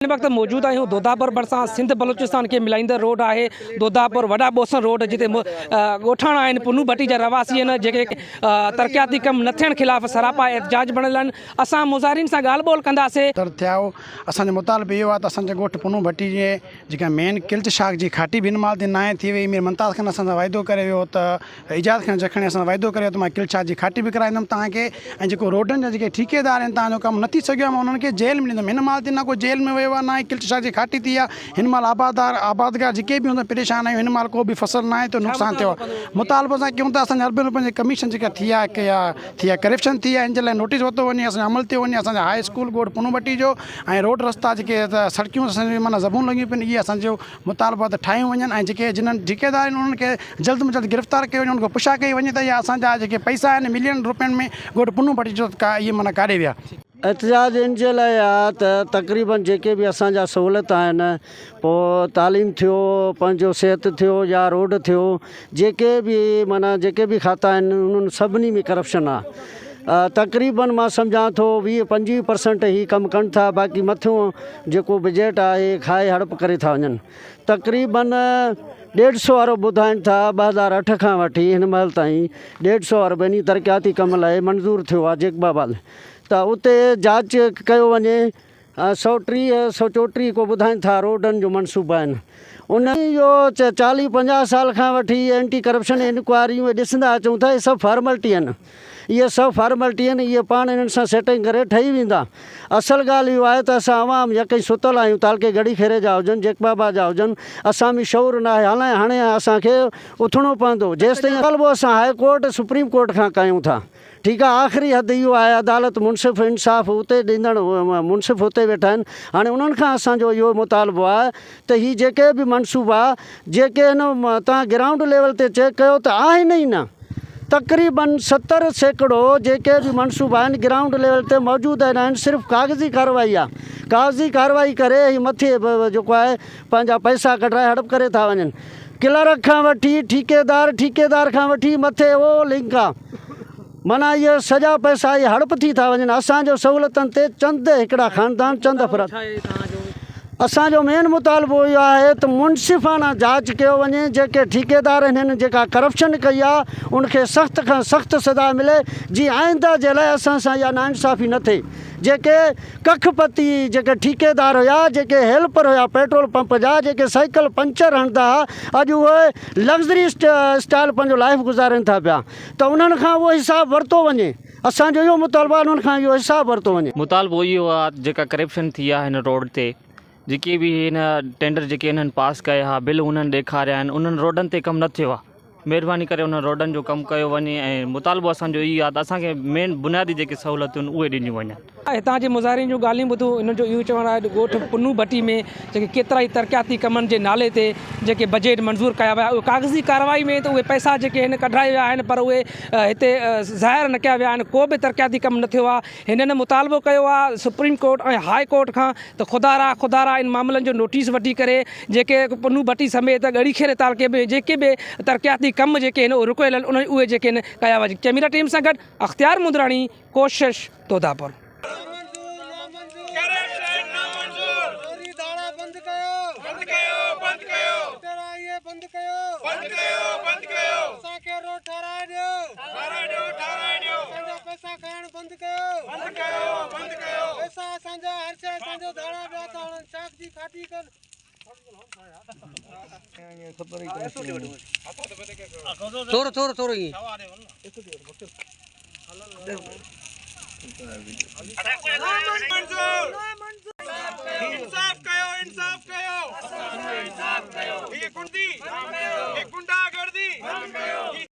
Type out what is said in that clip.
هن وقت موجود آهيون دوداپور ڀرسان سنڌ بلوچستان کي ملائيندڙ روڊ آهي دوداپور وڏا ٻوسن روڊ جتي ڳوٺاڻا آهن پنو ڀٽي جا رهواسي آهن جيڪي ترقياتي ڪم نه ٿيڻ خلاف سراپا احتجاج بڻيل آهن اسان مظاهرين سان ڳالهه ٻولهه ڪنداسي. تر ٿيا آهيو اسان جو مطالبو اهو آهي ته اسان جي ڳوٺ پنو ڀٽي جي جيڪا مين ڪلچ شاخ جي کاٽي به هن مهل تائين ناهي ٿي وئي مير ممتاز خان اسان سان واعدو ڪري ويو ته ايجاد خان جکڻي اسان سان واعدو ڪري ويو ته مان ڪلچ شاخ جي کاٽي به ڪرائيندم توهان کي ۽ جيڪو روڊن جا جيڪي ٺيڪيدار آهن توهان جو ڪم نه ٿي سگهيو آهي مان انهن کي جيل ۾ ڏيندم هن مهل تائين نه ڪو جيل ۾ ويو آهي نه ئي ڪلچ شاخ جي کاٽي ٿي آهي هن مهل آبادار آبادگار جيڪي به هوندا پريشان آهيون هن مهل ڪو به فصل ناهي ٿيو نقصان ٿيو آهي مطالبو اسان ڪيون ٿا اسان جي اربين روپين جي ڪميشن جيڪا ٿي آهي يا ٿي آهي ڪرپشن ٿي آهي ان جي لاء نوٽيس ورتو وڃي اسان جو عمل ٿيو وڃي اسان جا هاء اسڪول ڳوٺ پنو ڀٽي جو ۽ روڊ رستا جيڪي سڙڪيون اسان جون معنيٰ زبون لڳيون پيون آهن اهي اسان جو مطالبا ته ٺاهيون وڃن ۽ جيڪي جنھن ٺيڪيدار آھن انھن کي جلد ۾ جلد گرفتار ڪيو وڃي انھن کان پڇا ڪئي وڃي ته اھي اسان جا جيڪي پئسا آھن ملين روپين ۾ ڳوٺ پنو ڀٽي جو ڪا اھي معنيٰ ڪاڏي ويا. احتجاج ان جي لاء آ ته تقريبن جيڪي به اسان جا سهولت آهن پوء تعليم ٿيو پنهنجو صحت ٿيو يا روڊ ٿيو جيڪي به معنيٰ جيڪي به کاتا آهن انهن سڀني ۾ ڪرپشن آ تقريبن مان سمجهان ٿو 20 25 پرسنٽ هي ڪم ڪن ٿا باقي مٿيون جيڪو بجيٽ آهي کائي هڙپ ڪري ٿا وڃن تقريبن ڏيڍ سو ارب ٻڌائين ٿا 2008 کان وٺي هن مهل تائين ڏيڍ سو ارب انهي ترقياتي ڪم لاء منظور ٿيو آهي جيڪب آباد ته اتي جاچ ڪيو وڃي 130 134 ڪو ٻڌائين ٿا روڊن جو منصوبا آهن ان اهو 40 50 سال کان وٺي اينٽي ڪرپشن انڪوائريون ڏسندا اچون ٿا اهي سڀ فارملٽي آهن اهي سڀ فارملٽي آهن، اهي پاڻ انهن سان سيٽنگ ڪري ٺهي ويندا. اصل ڳالهه اهو آهي ته اسان عوام يا ڪئين ستل آهيون، تعلقي ڳڙهي خيري جا هجن، جيڪب آباد جا هجن، اسان ۾ شعور ناهي، هالائين هاڻي اسان کي اٿڻو پوندو، جيستائين مطالبو اسان هاء ڪورٽ، سپريم ڪورٽ کان ڪيون ٿا. ٺيڪ آهي، آخري حد اهو آهي، عدالت منصف انصاف اتي ڏيندڙ منصف اتي ويٺا آهن، هاڻي انهن کان اسان جو اهو مطالبو آهي ته هي جيڪي به منصوبا جيڪي هن توهان گرائونڊ ليول تي چيڪ ڪيو ته آهن ئي نه. تقريبن 70% جيڪي به منصوبا آهن گرائونڊ ليول تي موجود آهن آهن صرف ڪاغذي ڪارروائي آهي ڪاغذي ڪارروائي ڪري هي مٿي جيڪو آهي پنهنجا پئسا ڪڍرائي هڙپ ڪري ٿا وڃن ڪلرڪ کان وٺي ٺيڪيدار ٺيڪيدار کان وٺي مٿي اهو لنڪ آهي معنيٰ اهي سڄا پئسا اهي هڙپ ٿي ٿا وڃن اسان جو سهولتن تي چند هڪڙا خاندان چند افراد اسان جو مين مطالبو اهو آهي ته منصفانه جاچ ڪيو وڃي جيڪي ٺيڪيدار هنن جيڪا ڪرپشن ڪئي آهي ان کي سخت کان سخت سزا ملي جي آئنده جي لاء اسان سان اها ناانصافي نه ٿئي جيڪي ڪک پتي جيڪي ٺيڪيدار هيا جيڪي هيلپر هيا پيٽرول پمپ جا جيڪي سائيڪل پنچر هڻندا ها اڄ اهي لگزري اسٽائل پنهنجو لائف گذارين ٿا پيا ته انهن کان اهو حساب ورتو وڃي اسان جو اهو مطالبو آهي انهن کان اهو حساب ورتو وڃي. مطالبو اهو آهي ته جيڪا ڪرپشن ٿي آهي هن روڊ تي جيڪي به هن ٽينڊر جيڪي انهن پاس ڪيا ها بل انهن ڏيکاريا آهن انهن روڊن تي ڪم نه ٿيو آهي مهرباني ڪري انهن روڊن جو ڪم ڪيو وڃي ۽ مطالبو اسان جو اهو آهي ته اسان کي مين بنيادي جيڪي سهولتون آهن اهي ڏنيون وڃن. هتان جي مظاهرين جون ڳالهيون ٻڌون انهن جو اهو چوڻ آهي ته ڳوٺ پنو ڀٽي ۾ جيڪي ڪيترائي ترقياتي ڪمن جي نالي تي جيڪي بجيٽ منظور ڪيا ويا اهي ڪاغذي ڪارروائي ۾ ته اهي پئسا جيڪي آهن ڪڍرايا ويا آهن پر اهي هتي ظاهر نه ڪيا ويا آهن ڪو به ترقياتي ڪم نه ٿيو آهي هنن مطالبو ڪيو آهي سپريم ڪورٽ ۽ هاء ڪورٽ کان ته خدا را خدا را ان معاملن جو نوٽيس وٺي ڪري جيڪي پنو ڀٽي سميت ڳڙهي خيري تعلقي ۾ جيڪي به ترقياتي ڪم جيڪي آهن اهي رڪيل آهن اهي جيڪي آهن ڪيا وڃن ڪيميرا ٽيم سان گڏ اختيار مندراڻي ڪوشش دوداپور. ٿورو ٿورو ٿورو ائين انصاف ڪيو انصاف ڪيو انصاف ڪيو هي گندي